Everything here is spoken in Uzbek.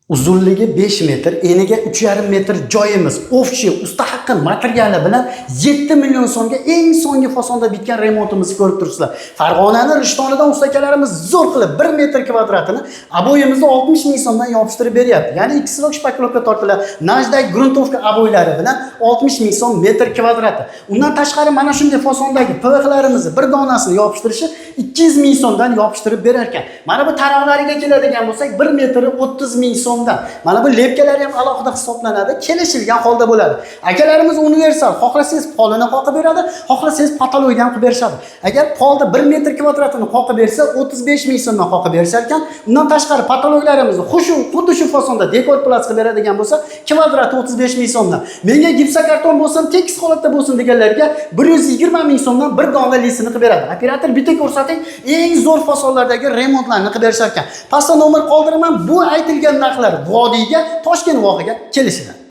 Uzunligi 5 metr, eniga 3,5 metr joyimiz. Общий usta haqqi materiali bilan 7 million so'mga eng so'nggi fasonda bitgan remontimizni ko'rib turibsizlar. Farg'onani Rishtonidan usta akalarimiz zo'r qilib 1 metr kvadratini обой imizni 60 ming so'mdan yopishtirib beryapti. Ya'ni ikki слой шпаклёвка tortiladi. Наждак, грунтовка обой lari bilan 60 ming so'm metr kvadrati. Undan tashqari mana shunday fasondagi ПВХ larimizni bir donasini yopishtirishi 200 ming so'mdan yopishtirib berar ekan. Mana bu taroqlariga keladigan bo'lsak, 1 metri 30 ming so'mdan. Mana bu лепка lar ham alohida hisoblanadi, kelishilgan holda bo'ladi. Akalarimiz universal, xohlasangiz polini qoqib beradi, xohlasangiz потолок ni ham qilib berishadi. Agar polda 1 metr kvadratini qoqib bersa, 35 ming so'mdan qoqib berishar ekan. Undan tashqari потолок larimizni xuddi shu fasonda dekor plast qilib beradigan bo'lsa, kvadrati 35 ming so'mdan. Menga gipsokarton bo'lsin, tekis holatda bo'lsin deganlarga 120 ming so'mdan bir dona лист ini qilib beradi. Operator, bitta ko'rsating, eng zo'r fasonlardagi remontlarni qilib berishar ekan. Pastda nomer qoldiraman. Bu aytilgan narxlar vodiyga, Toshkent vohiga kelishadi.